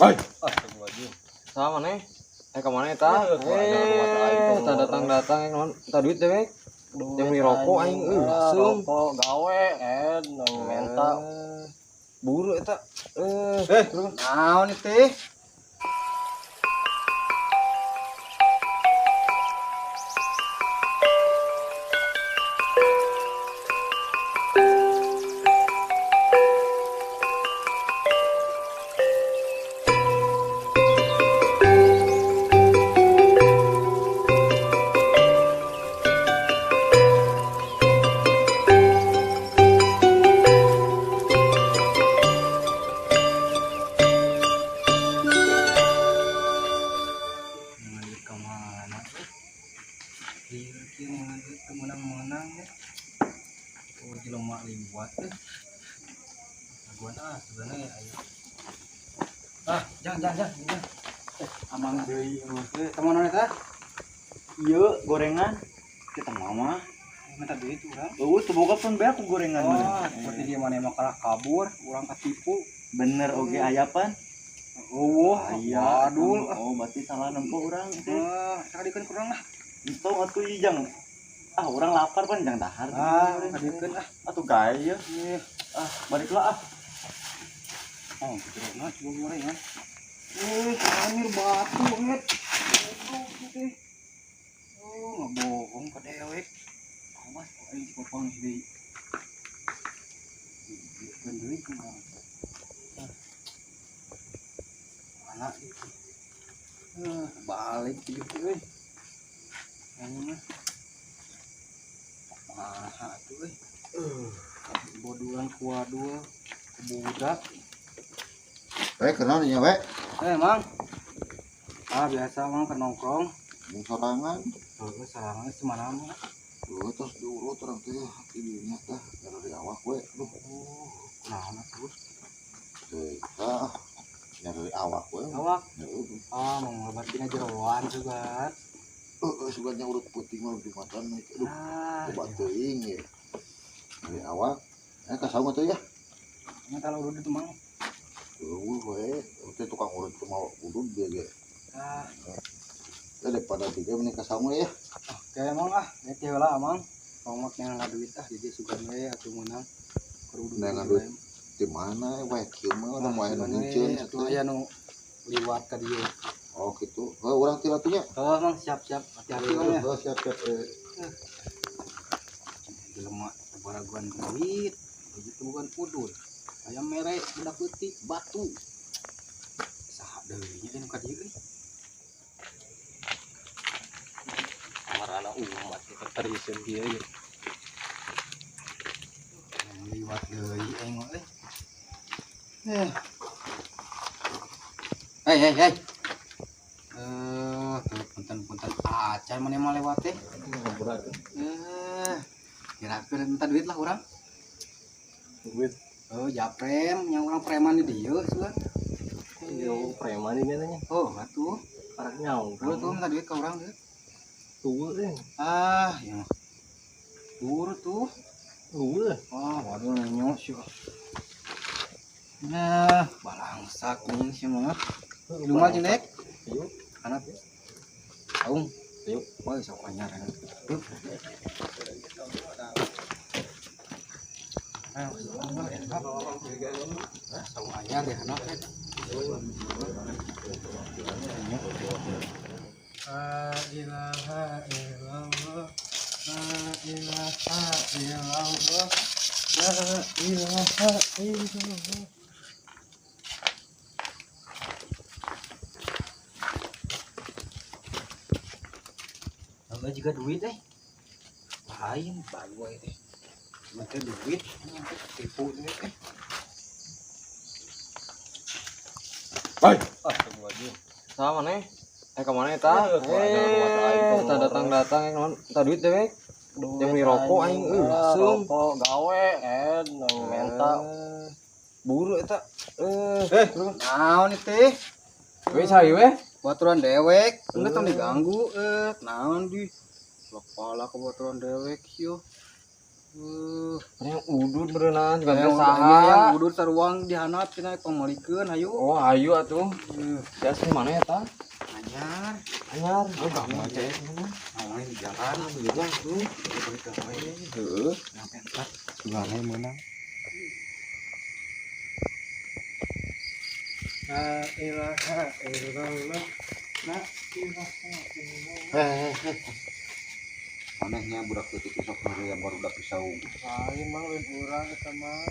Hai. Astagfirullahaladzim. Sama maneh? Eh ka mana eta? Eh, Eh, tah datang-datang naon? Tah duit dewek. Yang beli rokok aing euy, langsung. Rokok gawe nang menta. Eh, buru eta. Eh, Eh, Naon itu? Duit ke mana? Lieur kieu neangan duit teu meunang-meunang ya. Keur jelema liwat teh. Laguan ah sebenarnya aya. Ah, jangan jangan jangan. Jangan. Eh, amang deui mah. Eh, teman eta? Iya, gorengan. Kita mama. Minta duit urang. Eueuh teu boga pun beak ku gorengan Oh, mah. seperti dia mana emang kalah kabur, urang ketipu. Bener oge aya pan. Oh, Aya. Wadul. Oh, berarti salah nempo urang teh. Ah, sakadikeun kurang lah. Entong atuh ieu jang. Ah, urang lapar pan jang dahar. Ah, kadikeun ah. Atuh gae ye. Ih, Ah, balik lah ah. oh, jerona coba gorengan. Eh, amir batu het. Goblok teh. Oh, ngebohong ka dewek. Awas kok aing dipopong deui. Dikeun deui kumaha. Mana itu? Eh, balik gitu euy. Ini mah. Maha tuh euy. Bodulan ku wadul, ku budak. We kenal nya we. Eh, Mang. Ah, biasa Mang ke nongkrong. Mung sorangan. Heeh, sarangan semana mah. Duh, terus diurut orang teh dinya teh dari awak we. Aduh, Oh, kunaon atuh? teh tah nyari awak we. Awak. Heeh. Ah, mau ngobatin jeroan juga. Heeh, sugan urut peuting mah di mata aduh, Ah, obat teuing ye. Dari awak. Eh ka saung atuh ya. nya kalau urut itu Mang. Eueuh we, teh tukang urut teu mau urut dia ge. Ah, Teh daripada tiga mending ka saung we ya. oke Mang ah, eta heula Mang. Mang mah neangan duit ah, jadi sugan we atuh meunang. Kerudung Neangan duit. Di mana we kieu mah udah moal anu nginceun atuh aya nu liwat ka dieu. Oh gitu. Heuh urang ti atuh nya. Oh, Mang siap-siap hati-hati Mang ya. Heuh siap-siap. Jelema baraguan duit, begitu bukan udul. Ayam mere budak leutik batu. Saha deui nya nu ka dieu euy. Marana umat kita teriseun kieu ye. Liwat deui aing mah euy. Eh. Hei hei hei. Eh, teu punten-punten acan maneh mah lewat teh. Eh, kira-kira minta duit lah urang. Duit. Oh, japrem, yang orang preman di dieu sugan. Yo preman ini nanya. Oh, atuh. Parah nyaung. Buru tuh minta duit ke orang tuh. Tuh eh. Ah, ya. Buru tuh. Tuh. Oh, waduh nanya sih. Nah, balangsak nih sih mah. Lu mah jelek. Yuk. Anak. Aung. Yuk. Wah, sok anyar. Yuk. Ayo, sok anyar ya anak. La ilaha illallah. La ilaha illallah. La ilaha illallah. Enggak juga duit eh. Lain baru aja teh. Cuma teh duit, tipu duit eh. Hai. Astagfirullahaladzim. Sama maneh? Eh ka mana eta? Eh, Eh, tah datang-datang naon? Tah duit dewek. Yang beli rokok aing euy, langsung. Rokok gawe nang menta. Eh, buru eta. Eh, Eh, naon itu? we cai we. Baturan dewek, enggak tong diganggu eh naon di. Kepala ke baturan dewek yo. Yang udud berenang juga teh Yang saha. Yang udud saruang dihanap cenah pamalikeun hayu. Oh, hayu atuh. Si Asmi mana ya ta? Anyar. Anyar. Oh, gak mau cek. Namanya di jalan. Di jalan tuh. Heeh. Sampai empat. Jualnya menang. La ilaha illallah. La ilaha illallah. Eh. Anehnya budak leutik sok yang barudak pisaung. Lain mah lain urang eta mah.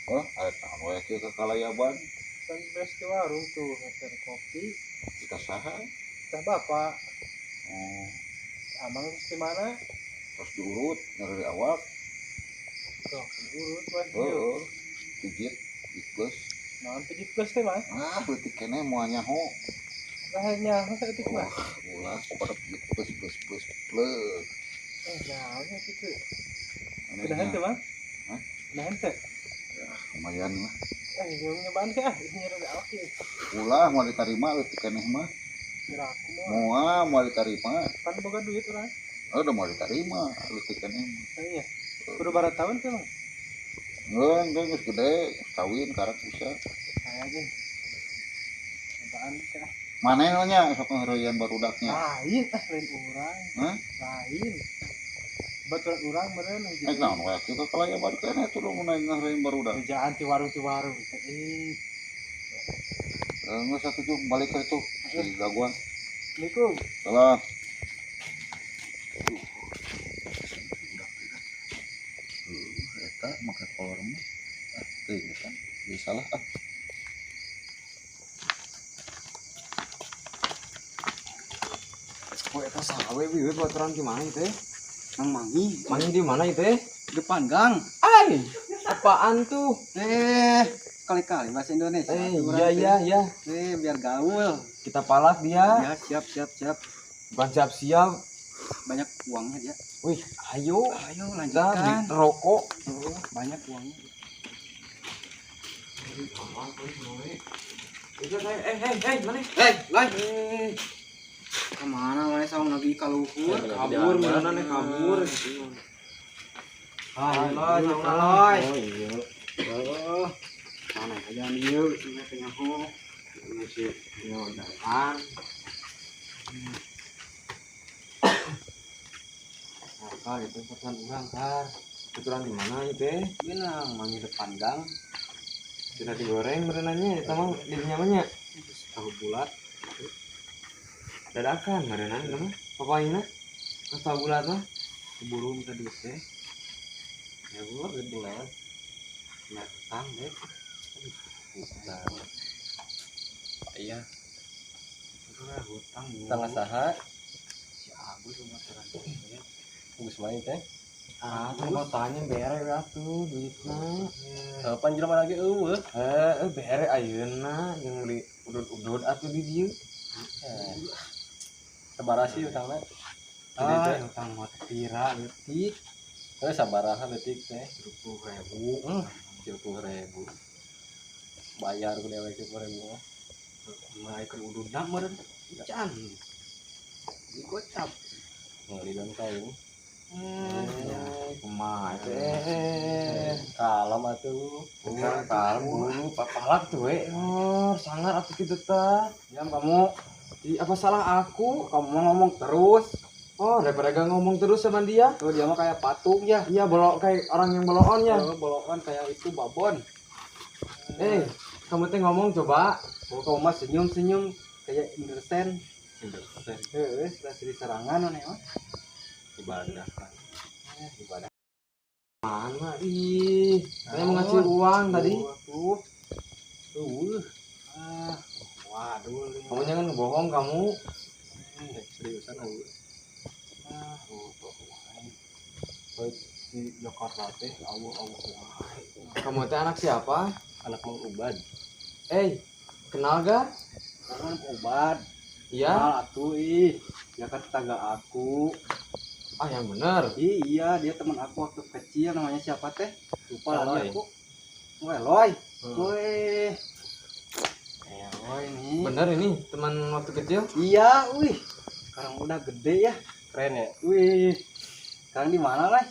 Oh, aya naon we kieu ka kalayaban? Kan beres di warung tuh ngeser kopi. Kita saha? Tah bapak. Oh, Amang geus di mana? terus diurut nyeri awak. Tuh, urut wah ieu. Heeh. Pijit, pijit plus. Naon pijit plus teh mah? Ah, leutik keneh moal nyaho. Lah nyaho saeutik mah. Wah, ulah pada pijit plus plus plus plus. Naon kitu? Anehnya. Udah henteu, Bang? Hah? Udah henteu. Ya, lumayan lah. Jeung nyobaan ke ah, nyeri awak ieu. Ulah moal ditarima leutik keneh mah. Kira aku mah Moal moal ditarima. pan boga duit urang. Oh, udah moal ditarima leutik keneh mah. Iya. Kudu bara tahun teh, Bang. Enggak, geus gede, kawin karak bisa. Saya ge. Nyobaan ke ah. Maneh nya sok ngeureuyaan barudaknya. Lain ah lain urang. Hah? Lain. Baturan urang meureun hiji. Eh, naon we kieu ka kalayaban keneh tuh mun aing ngeureuyaan barudak. Kerjaan ti warung ti warung. Ih, Geus atuh tuh balik ke itu si gaguan. Assalamualaikum. Salah. Eta make kolor mah. Ah, teuing eta. Geus salah ah. Oh, eta saha we wieu baturan di mana ieu teh? Mang Mangi. Mangi di mana ieu teh? Depan gang. Ai, apaan tuh? Kali-kali bahasa Indonesia. Iya iya iya. Biar gaul. Kita palak dia. Ya, siap siap siap. Bukan siap-siap. Banyak uangnya dia. Wih, ayo. Ayo Kita lanjutkan. beli rokok. Oh, banyak uangnya. Mana? Lai. Kemana mana saung lagi kaluhur? Kabur, mana nih kabur. Ayo, Loy, Loy. Oh iya. Oh. Mana aja ieu sing teh nyaho. Ini sih, ini udahan. Nah, Kar, itu pesan urang, Kar. Keturunan di mana itu teh? Minang mangi depan gang. Tidak digoreng berenangnya, itu mah di nyamannya. Tahu bulat. Dadakan berenang itu mah. Papayna. Terus tahu bulat mah. Keburu minta duit teh. Ya gua gede naon. Ya utang deh. Hutang. Iya, Itu lah hutang. tangga saha? Si Agus sama terang. Geus main teh. Ah, tuh mau tanya bere we atuh duitna. Kapan jelema lagi eueuh? Bere ayeuna jeung beli udud-udud atuh di dieu. Sabaraha sih utangna? Ah, hutang mah pira leutik. Sabaraha leutik teh? 20.000. 30.000. Bayar ku dewek 30.000 mah. Mulai ke ududna meureun. Can. Di gocap. Ngeli dan kain. Kumaha teh? Kalem atuh. Kalem dulu, papalak tuh we. Oh, sangar atuh kitu tah. Diam kamu. Ih, apa salah aku? Kamu mau ngomong terus. Oh, daripada gak ngomong terus sama dia. Tuh dia mah kayak patung ya. Iya, bolok kayak orang yang bolon ya. Oh, bolongan kayak itu babon. Kamu teh ngomong coba. Oh, kamu mah senyum-senyum kayak Indersen. Indersen. Heeh, sudah seri serangan aneh mah. Ibadah. Ibadah. Mana ih? Saya mau ngasih uang tadi. Tuh. Tuh. Ah, waduh. Kamu jangan ngebohong kamu. Seriusan eueuh. Ah, oh, di Jakarta teh awuh-awuh wae. Kamu teh anak siapa? Anak Mang Ubad. Kenal gak? Mang Ubad. Iya. Kenal atuh ih. Dia kan tetangga aku. Ah, yang bener. Ih, iya, dia teman aku waktu kecil, namanya siapa teh? Lupa lagi Eloy. aku. Oh, Eloy. Woi. Eloy nih. Bener ini teman waktu kecil? Iya, wih. Sekarang udah gede ya. Keren ya? Wih. Sekarang di mana, Lay?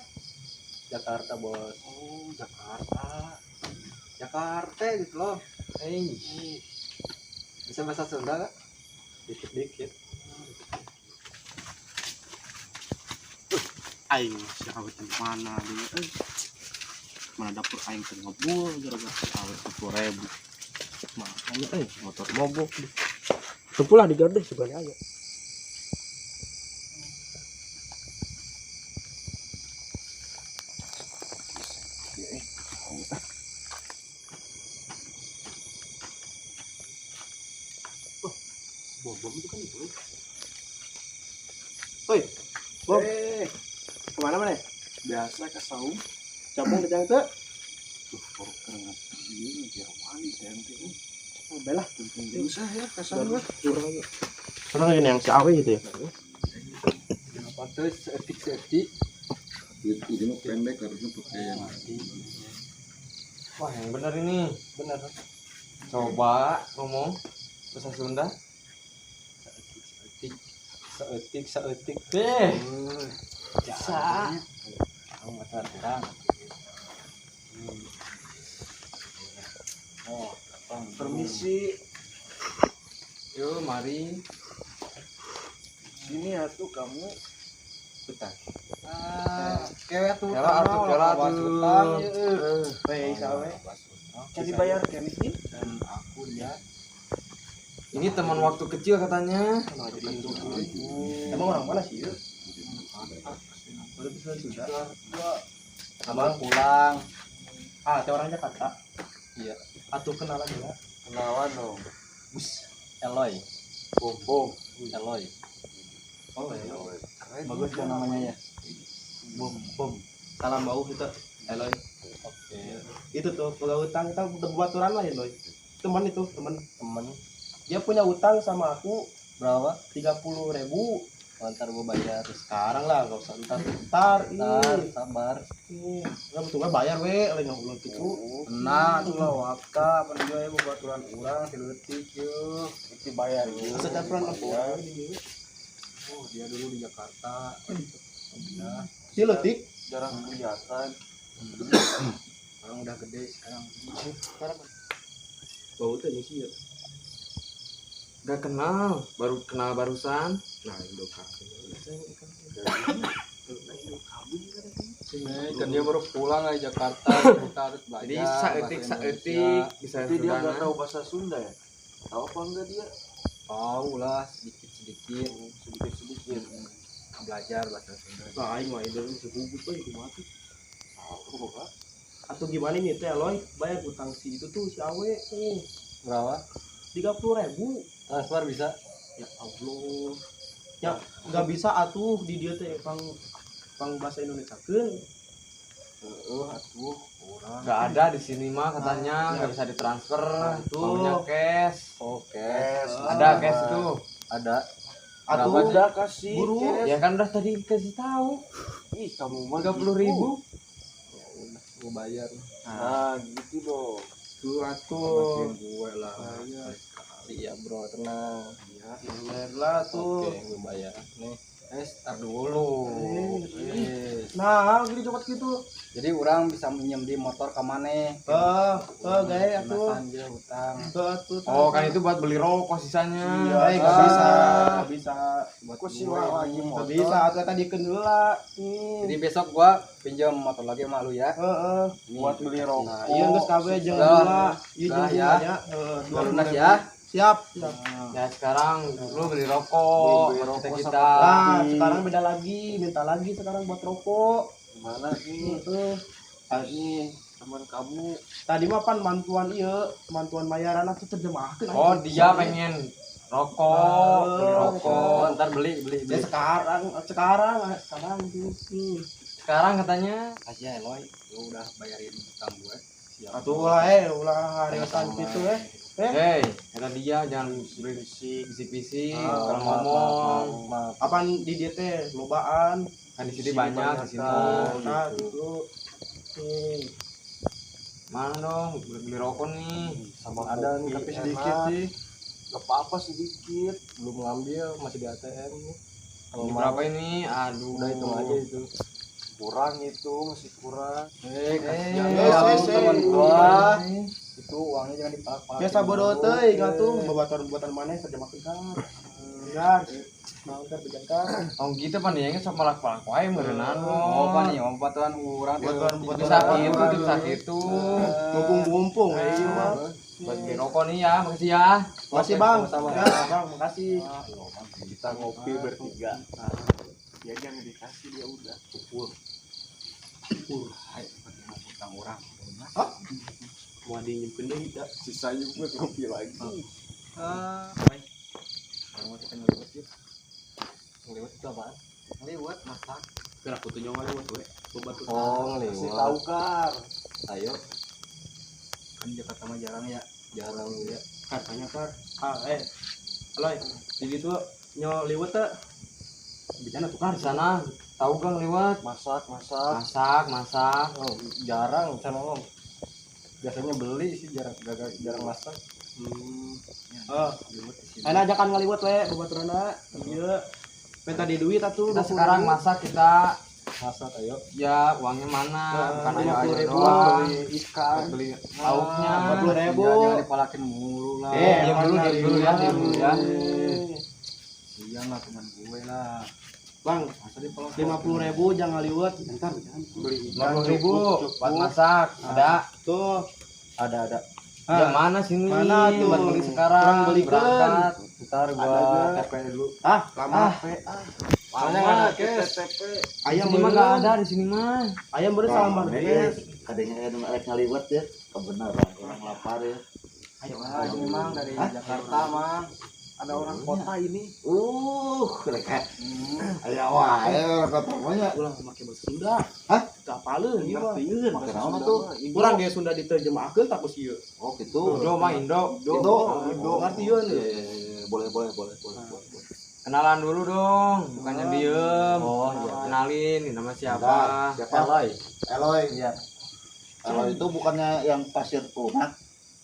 Jakarta, Bos. Oh, Jakarta. Jakarta gitu loh. Eh. Bisa bahasa Sunda gak? Dikit-dikit. Aing si awet teh mana dia euy. Mana dapur aing teh ngebul gara-gara si awet 10.000. Makanya motor mogok deh. Tempulah di gardu sebenarnya aja. Bom itu kan itu. Oi. Bom. Kemana mana? Biasa ke saung. Capung di teu. Tuh, porok keringat ieu jerwani sayang teh. Oh, belah. Bisa ya ke saung lah. Seneng ini yang si Awe gitu ya. Kenapa tuh seetik-seetik? Duit ini mah pendek harusnya pakai yang Wah, yang benar ini. Benar. Coba ngomong bahasa Sunda. Seetik, seetik. Deh. Bisa. Kamu masalah kurang. Oh, datang. Permisi. Yuk, mari. Sini atuh kamu. Bentar. Ah, kewe tuh. Kela atuh, kela atuh. Weh, sawe. Jadi bayar kemis ini. Dan aku dia. Ini teman waktu kecil katanya. Emang orang mana sih? Udah bisa sudah. Abang pulang. Ah, teh orang Jakarta. Iya. Atuh kenalan ya. Kenalan dong. Bus. Eloy. Bom bom. Eloy. Oh, iya. Keren. Bagus kan namanya ya. Bom, bom. Salam bau itu, Eloy. Oke. Itu tuh, kalau utang kita udah buat aturan lah ya, Eloy. Teman itu, teman. Temen Dia punya utang sama aku berapa? 30.000. Oh, ntar gua bayar. Sekarang lah, gak usah ntar. Ntar, Ntar, ih. sabar. Ih, nggak betul nggak bayar we, lain ngobrol gitu. Tenang tuh lah wakta, apa juga ya baturan urang tileutik yeuh. Itu bayar ieu. Asa campuran apa? Oh, dia dulu di Jakarta. Udah, Si letik. Jarang kelihatan. sekarang udah gede sekarang. Bau teh sih ya. Gak kenal, baru kenal barusan. Nah, Indo kabin. Kan dia baru pulang dari Jakarta, kita harus belajar. Jadi saeutik saeutik bisa Tapi dia nggak Sundana. tahu bahasa Sunda ya. Tahu apa enggak dia? Tahu lah sedikit-sedikit Sedikit-sedikit. belajar bahasa Sunda. Nah, aing mah Indo segugus we kumaha tuh. Tahu Pak. Atau gimana nih teh Eloy, bayar utang si itu tuh si Awe nih. Berapa? 30.000. Transfer bisa? Ya Allah. Ya nggak bisa atuh di dia teh pang pang bahasa Indonesia keun. Heeh, atuh kurang. Gak ada di sini mah katanya, nggak bisa ditransfer. itu. Maunya cash. Oke. Cash. Ada cash itu. Ada. Atuh Udah kasih. Buru. cash. Ya kan udah tadi kasih tahu. Ih, kamu mah 30.000. Ya udah, gua bayar. Nah, gitu dong. tuh atuh. Bantuin gue lah. Iya, bro, tenang. Iya. Bayar lah tuh. Oke, gue bayar. Nih, tar dulu. Eh. Eh. Nah, gini cokot gitu. Jadi orang bisa minjem di motor ke mana? Eh, gaya atuh. Lunasan dia hutang. Eh, atuh. Oh, kan itu buat beli rokok sisanya. Eh, nggak bisa, nggak bisa. Buat Kok sih gue lagi nih. Nggak motor? bisa, atuh tadi kendala. Nih. Jadi besok gua pinjam motor lagi sama lu ya. Heeh. Nih, Buat beli rokok. Nah, iya geus kabeh jeung Udah. bunga. Iya Udah, jeung ya. bunganya. Heeh, Udah lunas ya. Siap, siap. Ya sekarang lu beli rokok, Beli kita rokok kita. sama Nah, sekarang beda lagi, minta lagi sekarang buat rokok. Gimana sih? Heeh. Ini teman kamu Tadi mah pan mantuan ieu, mantuan bayaran atuh terjemahkeun. Oh, dia pengen rokok, beli rokok. Oh, ntar beli beli Ya beli. sekarang tuh. Sekarang katanya Kasih ya Eloy, lu udah bayarin hutang gue. Siap. Atuh lah ulah hareusan kitu eh. Hei, kata dia jangan bisik-bisik Ah, kalau maaf, ngomong. maaf, maaf. Apaan di dia teh lobaan. Kan di sini banyak di sini. Nah, gitu. Nih. Mana dong, beli rokok nih. sama Ada kopi nih, tapi enak. sedikit sih. Gak apa-apa sedikit. Belum ngambil, masih di ATM nih. Kalau Ini mau berapa ini? Aduh. udah hitung aja itu. Kurang itu, masih kurang. Kasihan ya teman gua. Itu uangnya jangan dipalak-palak. Biasa bodoh teuing atuh babaturan-babaturan maneh terjemahkeun kan. Benar. Naon teh bejangkar. Oh gitu pan ya sok malak-malak wae meureunnan. Oh, pan ieu babaturan urang Babaturan sakit itu sakitu. Mumpung-mumpung ieu mah. Buat beli rokok nih ya, makasih ya. Makasih Bang. Ya, Bang, makasih. Kita ngopi bertiga. Ya jangan dikasih dia udah. Pukul. Ayo, utang urang. Hah? Mau dinyimpen deui da. Sisanya buat ngopi lagi. Baik. Orang kita ngeliwat yuk. Ngeliwat itu apaan? Ngeliwat masak. Kira aku tuh nyawa lewat we. Babaturan. Oh, ngeliwat. Kasih tahu Kar. Ayo. Kan Jakarta mah jarang ya. Jarang ya. Kar, tanya Kar. Ah, Aloy, di situ nyo liwet teh. Bicara tuh Kar Di sana tahu gak ngeliwat? Masak, masak. Masak, masak. Oh, jarang sana ngomong. Biasanya beli sih, jarang jarang masak. Oh, enak ajakan ngaliwet we babaturana. Ieu. Minta di duit atuh. Kita sekarang masak kita masak ayo. Ya, uangnya mana? Bukan ayo ayo 50.000 doang. Beli ikan, beli lauknya. 40.000. Jangan dipalakin mulu lah. Diam dulu, diam dulu ya, diam dulu ya. Siang lah teman gue lah. Bang, masa dipalak 50.000 jangan ngaliwet. Bentar, jangan. Beli ikan 50.000 buat masak. Ada. Tuh. Ada, ada. Ya mana sini? Mana tuh? Buat beli sekarang. Kurang belikan. Berangkat. Ntar gua TP dulu. Ah, lama. Lama ada TP. Ayam Di sini mah enggak ada di sini mah. Ayam bener salambar guys. Kadangnya aya nu arek ngaliwet ya. Kebenaran orang lapar ya. Ayo lah, ini mang dari Jakarta mang. Ada orang kota ini. Mereka. Aya wae orang kota mah nya. Ulah make bahasa Sunda. Hah? Teu apaleun ieu mah. Make naon atuh? Urang ge Sunda diterjemahkeun tak ku ieu. Oh, gitu. Indo mah Indo. Indo. Indo ngartieun. Iya, boleh, boleh, boleh, boleh, boleh. Kenalan dulu dong, bukannya diem. Oh, iya. Kenalin, ini nama siapa? Siapa? Eloy. Eloy. Iya. Eloy itu bukannya yang pasir lunak?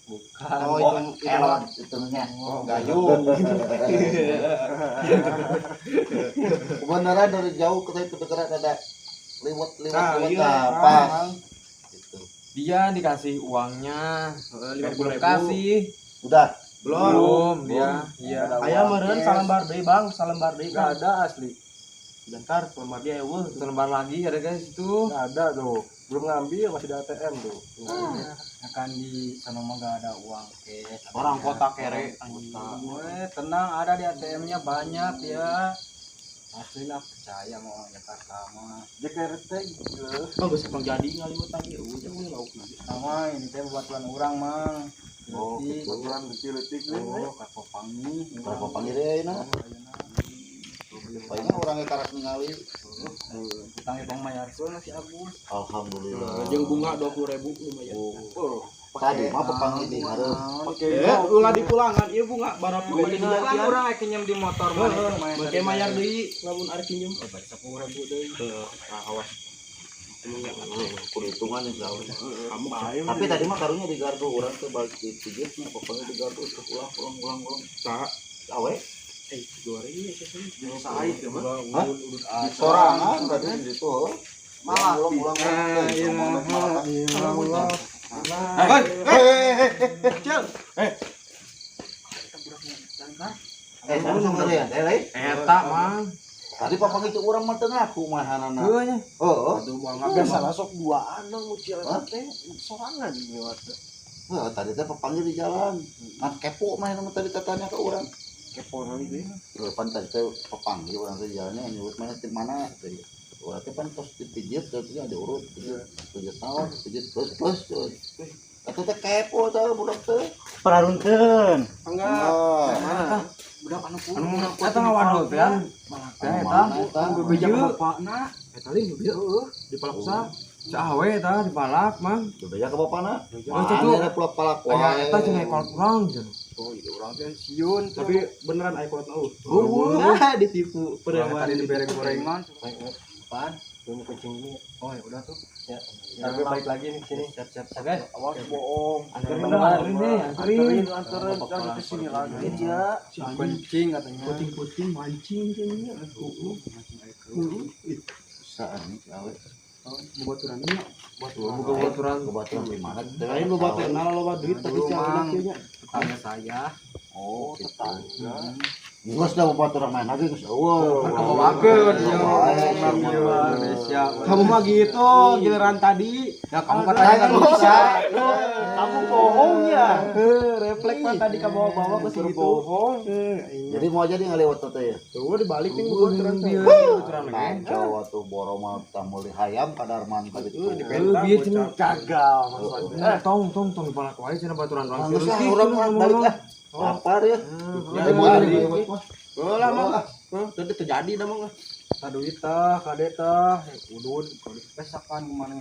Bukan. Oh, itu Elon itunya. Oh, Gayung. Kebenaran dari jauh kita kedengeran ada liwat-liwat Nah, iya, nah, pas. Gitu. Dia dikasih uangnya. 50.000. Kasih. Udah. Belum dia. Iya. Ayam meureun salembar deui, Bang, salembar deui. Enggak ada asli. Bentar, salembar deui eueuh. Selembar lagi ada guys itu. Enggak ada tuh. Belum ngambil masih di ATM tuh. Akan di sana mah enggak ada uang cash. Orang kota kere. Gue tenang, ada di ATM-nya banyak ya. Asli lah percaya sama orang Jakarta mah. Jakarta gitu. Oh, geus emang jadi ngaliwet tadi eueuh jeung lauk. Sama ini teh babaturan urang mang. Oh, gitu. Baturan leutik-leutik Oh, kapopangi. Berapa panggil ya ini? Palingan orangnya karak ningali. Utang bang mayarkeun si Agus. Alhamdulillah. Jeung bunga 20.000 lumayan. Oh. Tadi mah pepanggil di hareup. Ulah dipulangan ieu bunga barang Kan urang rek nyeum di motor mah itu Make mayar deui lamun arek minjem. Oh, bari 10.000 deui. Heeh, awas. Kudu hitungan ya jauh. Kamu bae. Tapi tadi mah karunya di gardu urang teh balik di pijitnya pokoknya di gardu terus ulang ulang ulang ulang. Saha? Awe Goreng ya sih. Said ya mah. Hah? Sorangan tadi di situ. Malah ulang ulang ulang. Hei, Cel. Sama sama ya, eh. Eta mah. Tadi papa itu urang mah teu ngaku mahanana. Heuh nya. Heeh. Aduh, moal biasa masuk duaan dong mucil teh sorangan lewat. Heuh, tadi teh papanggil di jalan. Ngan kepo mah nu tadi tatanya ke urang. Kepo kali deui. Heuh, pan tadi teh papanggil urang teh jalannya nyebut mana di mana tadi. Urang teh pan tos dipijit teh ada urut, pijit, pijit naon, pijit plus plus. Eta teh kepo teh budak teh. Pararunteun. Enggak. Mana? Budak anu Anu eta ngawadul teh an. Teh eta. Eta bebeja ka bapakna. Eta lain bieu heueuh di palak usaha. Cawe eta dipalak mang. Bebeja ka bapana. Oh, itu Mana palak-palak Aya eta cenah kolot urang cenah. Oh, iya urang teh sieun. Tapi beneran aya kolot eueuh. Eueuh. Nah, ditipu preman. Tadi dibere gorengan. Apaan? Gue mau kencing dulu. Oh, ya udah tuh. Ya. Ntar gue balik lagi nih sini. Siap siap siap. Guys, Awas bohong. Anterin dong, anterin deh, anterin. Anterin, anterin ke sini lagi dia. Kencing katanya. Puting-puting mancing cenah. Mancing air keruh. Bisa anjing awe. Babaturan nya. Bukan babaturan. Babaturan di mana? Lain babaturan loba duit tapi Dulu, si Mang. kieu nya. Tetangga saya. Oh, tetangga. Geus dah babaturan main lagi geus eueuh. Kebawakeun dia. Indonesia. Kamu mah gitu, giliran tadi. Ya kamu katanya nggak bisa. Kamu bohong ya. Refleks mah tadi kamu bawa-bawa ke situ. Berbohong. Jadi mau jadi ngaliwat teh ya. Tuh dibalik nih babaturan teh. Kacau atuh boro mah tamu hayam kadarman tadi tuh. Bieu cenah Gagal maksudnya. Tong tong tong dipalak wae cenah baturan urang. Geus lah urang mah balik lah. Lapar ya. Ya, Mau jadi ngaliwat mah. Oh lah mah. Tadi terjadi dah mah. Tak duit tah, kade tah, udud, pesakan kemana?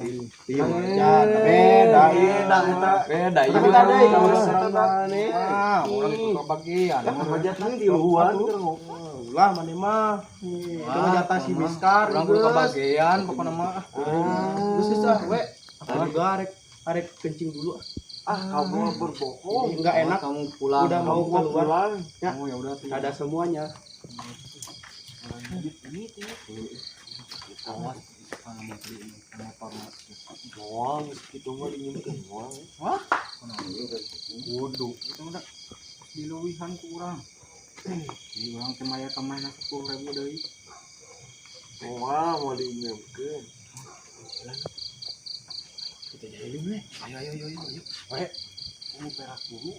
Iya, beda Beda eta. Beda ieu. Tapi tadi kalau mana? Ah, orang ikut kebagian. Hajatan di luar keur ngopi. Ulah mana mah. Itu mah jatah si Biskar. Orang kudu kebagian pokoknya mah. Terus sih we. Aku juga arek arek kencing dulu. Ah, kamu berbohong. Enggak enak Kamu pulang. Udah mau Kamu keluar. pulang. Ya. Oh ya udah tuh. Ada semuanya. Awas, kalau mau beli motor Moal geus kitu mah dinyimkeun moal. Kudu itu udah diluwihan ku urang. Jadi urang teh maya ka mana 10.000 deui. Moal mau dinyimkeun. Kita jadi we. Ayo ayo ayo ayo. We, kamu perak dulu.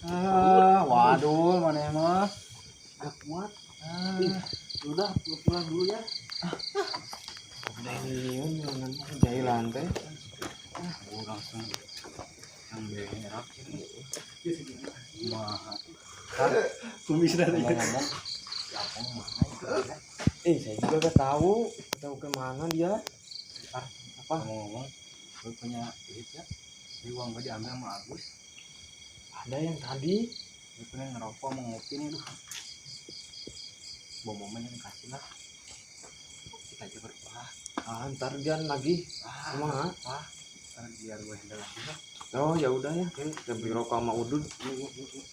Ah, waduh maneh mah. Gak kuat. Udah, lu pulang dulu ya. Udah ini jahilan teh. Oh, langsung yang berak mah. Kumis dari. Ngomong-ngomong, si Akong mana itu? Saya juga gak tahu, gak tahu kemana dia. Apa? Ngomong-ngomong, gue punya duit ya. Jadi uang gue diambil sama Agus. Ada yang tadi. Gue pengen ngerokok mau ngopi nih, duh. Bawa momen yang kasih lah. Kita aja berdua. Ah, ntar dia lagi. Ah, Kumaha? ah, ntar biar gue handle lagi lah. Oh, ya udah ya. Kita beli rokok sama udud. Yuk, yuk, yuk, yuk.